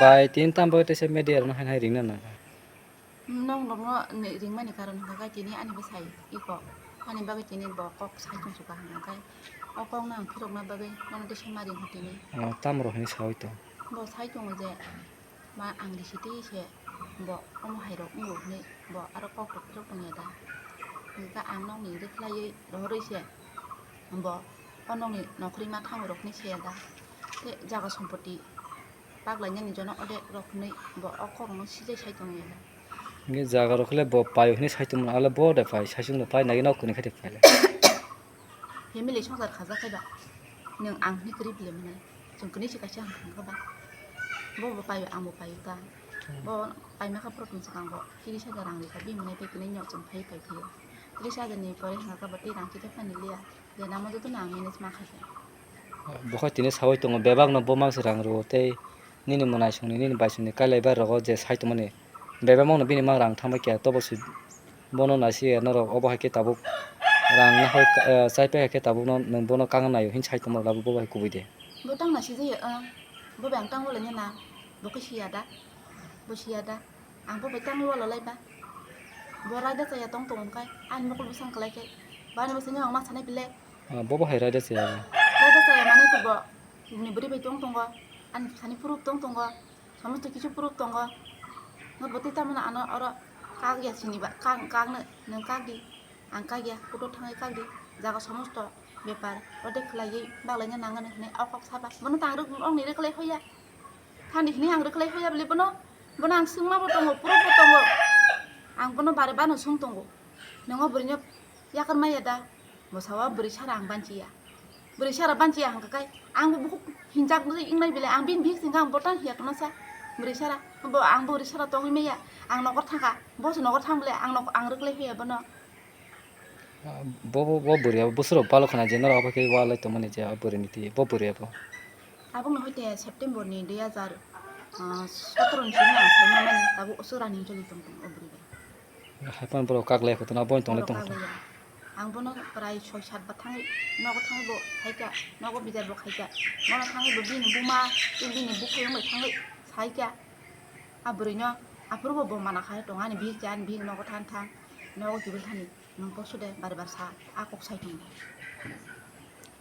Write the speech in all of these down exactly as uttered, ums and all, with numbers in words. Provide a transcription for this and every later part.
Pai tini tamo bagwi teisa media rokno hai hai ringna nang? Nong rokno ni-, ringmani karon hwnka khe tini ani bwsai iko. Ani bagwi tini bo kok sai tong suka hwnka khe o kokno ang phirokna bagwi bono teisa ma ringkha tini. O, tamo rok hinwi saui tong? Bo sai tongo je ma ang risitwi se bo omo hai rok wngo hwnwi bo aro kok rok phirok tongya da. Hwnka ang nokni rwkhlaiwi rohorwi se bo o nokni nokhorima thango rokni se da. Tei jaga sompoti paklainani jono ode rok hwnwi bo o kokno sijai sai tongya da. Hwnke jaga rok le bo paio hwnwi sai tongmani, ale bo de pai, sai chwng de pai, nagi nok kwnwi khe de pai le. Family songsar khajakhe ba nwng ang hwnwi kwrwi bile mwnai. Chwng kwnwi se kaisa ang thangkha ba. Bo bo paio, ang bo paio ta. Hmm. Bo paima kha prothom swkang bo tiris hajar rang rikha, bini mwnai tei kwnwi nok chwng phai pai phio. Tiris hajar ni pore hwnka kha bo tei rang chithai phani liya. Je namo joto no ang manage ma kha khe. Bo khe tini saui tongo, bebak no bo mangsa rang rwo tei nini mwnaisongni, nini baisongni kailai bai rogo je sai tongmani. Bebak mangno bini mang rang thangbai khe tobo se bono naisi ya norok, obo hai khe tabuk rang nahoi, eh, chai pai hai khe tabuk no nwng bono kang naio hin sai tongma labo bo bai kubui de. Bo tang naisi je, eh, bo bai ang tang wala nena, bo khe siya da, bo siya da, ang bo bai tang wala lai ba, bo raida chaya tong tong khai, ani mokol bwsang kwlai khe, bani bwsai no ang ma sanai bile. Ah, bo bo hai raida chaya. Raida chaya mane khe bo, ni bwrwi bai tong tongo, ani thani phuru tong tongo. Somosto kisu proof tongo. Nwng bo tei tamano ano oro kak ya sini ba, kak, kakno nwng kak di, ang kak ya, kudo thangwi kak di. Jaga somosto bepar ode khlaiwi baglaina nangani hwnwi o kok saba. Bono tang rwk, ongni rwkhlai hoya. Thani hwnwi ang rwkhlai hoya bwle bono, bono ang swngma bo tongo, proof bo tongo. Ang bono bare bano swng tongo. Nwngo bwrwino yakar maya da? Bwsa o bwrwi sara ang banchiya. Bwrwi sara banchiya hwnkha khe ang bo bukhuk hinjak wngnai bile, ang bini bihik singkha ang bo tang hiya tongmasa. Bwrwi sara bo, ang bo bwrwi sara tongwi maya, ang nokor thangkha, bo se nokor thang bile ang nok, ang rwklai phiya bono. Bo, bo, bo bwrwi abo bwswrok balo khna je norok abo khe walai tongmani je abo bwrwini twi, bo bwrwi abo. Tabukno hoite September ni dui hazar sotoro ni simi ang saimani tabuk usu running choli tong tong o bwrwi bai. Haiphano borok kaklai kotona boin tonglai tong. Borok kaklaiya. Ang bono prai soi sat ba thangwi nogo thangwi bo khaikha, nogo bijar bo khaikha. Bono thangwi bo bini buma tei bini bukhuk wng bai thangwi saikha. A bwrwino aphuru bo bo mana khai tongo ani bihik cha ani bihik nogo than thang nogo kibil thani nwng poso de bar bar sa a kok sai tongo.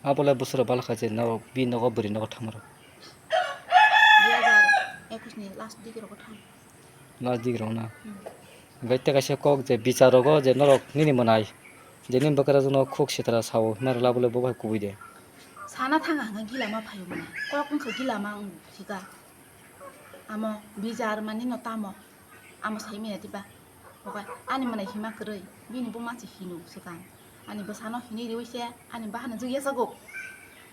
Abole bwswrok balo kha je norok bini nogo bwrwi nogo thangmarok. Dui hazar ekush ni last digi rogo thang. Last digi rogo na. Hmm. Hwnkhe tei kaisa kok je bichar rogo je norok nini mwnai je nini bwkrajwkno khuk sitra sao hwnma rwla bole bo bai kubui de. Sana thang ang gila ma phaio mwnai. Kok wngkha gila ma wng sika. Amo bichar mani no tamo. Amo sai maya diba? Okai ani mwnai hima kwrwi, bini buma se hino swkang. Ani bwsano hinwi riwi se ani bahano jwk yachago.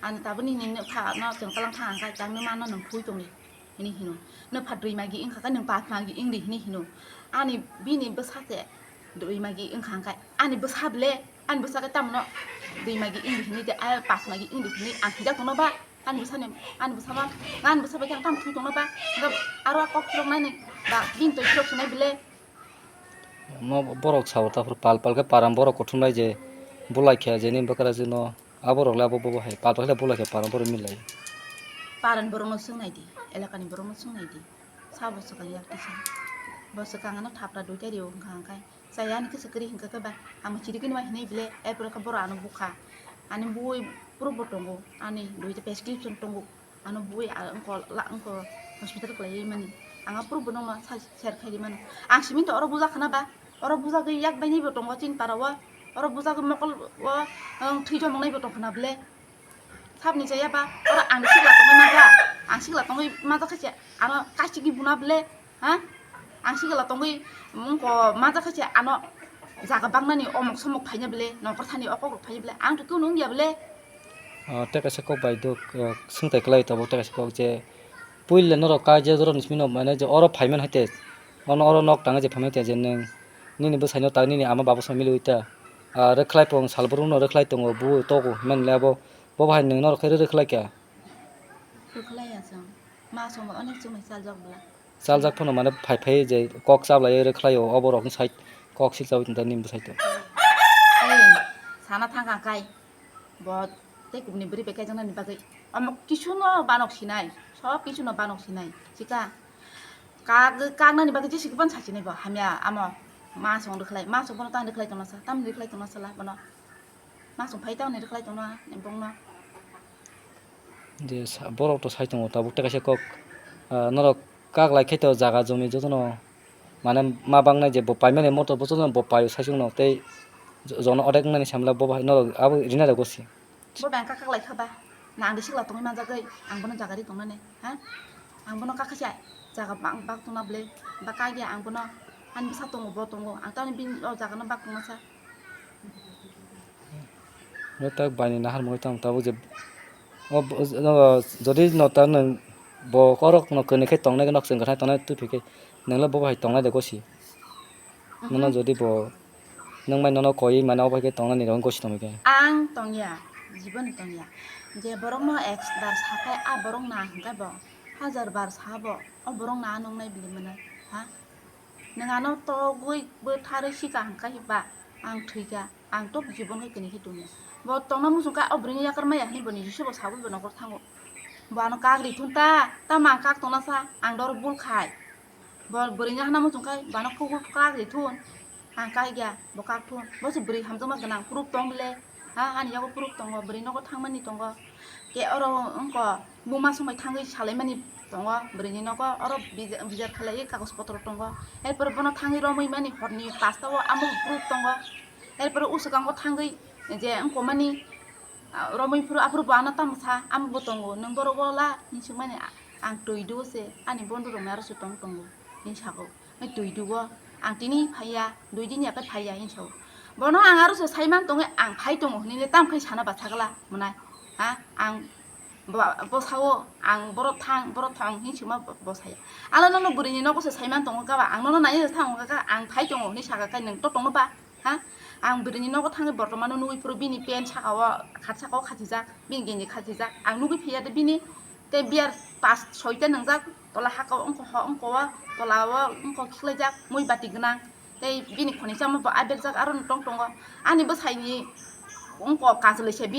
Ani tabukni nini pha no chwng kwlang thang kha, tangni mano nwng phui tongdi hinwi hino. Nwng pha dui magi wngkha khe nwng pas magi wngdi hinwi hino. Ani bini bwsa se dui magi wngkha khe ani bwsa ble, ani bwsa khe tamo no dui magi wngdi hinwi de, a pas magi wngdi hinwi ang hijak tongno ba? Ani bwsani, ani bwsama, ani bwsa bai khe ang tamo thwi tongno ba? Hwnkhe aro a kok phirok nani ba bini toi phirok sinai bile. Mo borok sao ta phuru pal pal khe param borok kothom lai je bulai khe je nini bwkrajwkno, aborok le abo bo hai pal pal khe bulai khe param borok milai. Paran borokno swngnai di, elakani borokno swngnai di. Sabo swkang yak tisa. Bo swkang ano thapra duita rio wngkha hwnkhe. Chaya ani kisa kwrwi hwnkha khe ba, ang chirigwini ma hinwi bile, erpore khe borok ano bukha. Ani bui proof bo tongo, ani duita prescription tongo. Ano bui a wngkol la wngkol hospital khlaiwi mani. Ang a proof bo nokno sa share khairi mano. Ang simi to oro buja khna ba, oro buja gwi yak bainai bo tongo chini para o. Oro buja gwi mokol o, ang thwi jomok nai bo tong khna bile. Sabni chaya ba, oro ang sikla tongwi manjak, ang sikla tongwi manjak khe se ano kasiki buna bile, ha? Ang sikla tongwi wngko manjak khe se ano jaga bangnani omok somok phaina bile, nokor thani okok rok phaina bile, ang to kunu wngya bile. Ah, tei kaisa kok bai duk, ah, swngtai kwlai tabuk tei kaisa kok je, puila norok kaijak jora ni simi no mane je oro phaiman hai te, ono oro nok tangwi je phaiman hai te je nwng nini bwsai no ta nini ama baba song miliwi ta, ah, rwkhlai pung sal brum no rwkhlai tongo bu togo himani le abo. Bo bahai nwng norok khe rwrwk khlai kha? Rwkhlai ya chwng. Ma chwngbo onek chumui chaljak bwla. Chaljak phano mane phai phai je kok chablai rwkhlai o, obo rok sai kok sil chawi tong ta nini bwsai to. Ei, sana thang kha kai. Bo tei kubuni bwrwi bai kaijaknani bagwi. Omo kisu no banok sinai. Sob kisu no banok sinai. Chika. Kak, kaknani bagwi jesi khe bono sachinai bo, hamya amo. Ma song rwkhlai, ma song bono tang rwkhlai tongna sa, tamni rwkhlai tongna sala bono. Ma song phai tamni rwkhlai tongna, bongno. Je sa-, borok to sai tongo, tabuk tei kaisa kok, ah, norok kak lai khe to jaga jumi jotono, mane ma bangnai je bo paimani motor bo jotono bo paio saichung no, tei jo-, jono odek wngnani samla bo bai norok abo rina rwgo si. Bo bang kak kak lai kha ba, nang de sikla tongwi manjagwi, ang bono jaga ri tongnani, ha? Ang bono kak kha se jaga bang bak tongna ble, ba kak ya ang bono ani bwsa tongo, bo tongo, ang tamni bini o jaga no bak tongna sa. Bo tak bai ni nahar mungwi tong tabuk je, o bo, o, jodi no ta nwng bo korok no kwnwi khe tongnai khe nok chwng kwthai tongnai twi phikhe nwng le bo bai tongnai de gosi. Nono Mhm. Jodi bo nwng bai nono koi mane obo hai khe tongnani rok gosi tongwi khe. Ang tongya, jibon tongya. Je borok no ek bar sakai a borok na hwnkhe bo hajar bar sa bo o borok na nungnai bini mwnai ha. Nwng ano togwi bwtharwi sika hwnkhe ba ang thwikha, ang tok jibon khe kini khe tongya. Bo tongna muchungkha o bwrwini yakar maya hwnwi bo niji se bo sagwi bo nokol thango. Bo ano kak ri thun ta, tamo ang kak tongna sa, ang doro bul khai. Bo bwrwini hana muchungkhai, bano kukur kak ri thun. Ang kak ya, bo kak thun. Bo se bwrwi hamjakma gwnang, proof tong le. Ha, ani yago proof tongo, bwrwi nogo thangmani tongo. Ke oro wngkha buma swngbai thangwi salaimani tongo, bwrwini nogo oro bija-, bijar khlaiwi kagoj potro tongo. Erpore bono thangwi romwi mani horni pasta o amo proof tongo. Erpore uswkango thangwi je wngkha mani, ah, romwi phuru aphuru bo ano tamo sa, amo bo tongo, nwng borok o la hinwi swngmani, a-, ang twi do se, ani bondhu rok naro se tong tongo hinwi sago. Hai twi do o, ang tini phaiya, dui din ya khe phaiya hinwi sago. Bono ang aro se saiman tongwi ang phai tongo hinwi le tamo khe sana bacha gla mwnai. Ha, ang bo, bo sao ang borok thang, borok thang hinwi swngma bo, bo saya. Ang le nono bwrwini nogo se saiman tongo kha ba, ang nono naiwi se thango kha, ang phai tongo hinwi saka kha, nwng to tongno ba? Ha? Ang bwrwini nogo thangwi bortomano nugwi phuru bini pant saka o khat saka o khachijak, bini genji khachijak. Ang nugwi phiya de bini tei biar pas soita nwngjak, tola haka o wngkha, ho wngkha o, tola o wngkha khiklaijak, mui bati gwnang. Tei bini khoni chama bo aberjak aro no tong tongo. Ani bwsaini wngkha kajlwi se.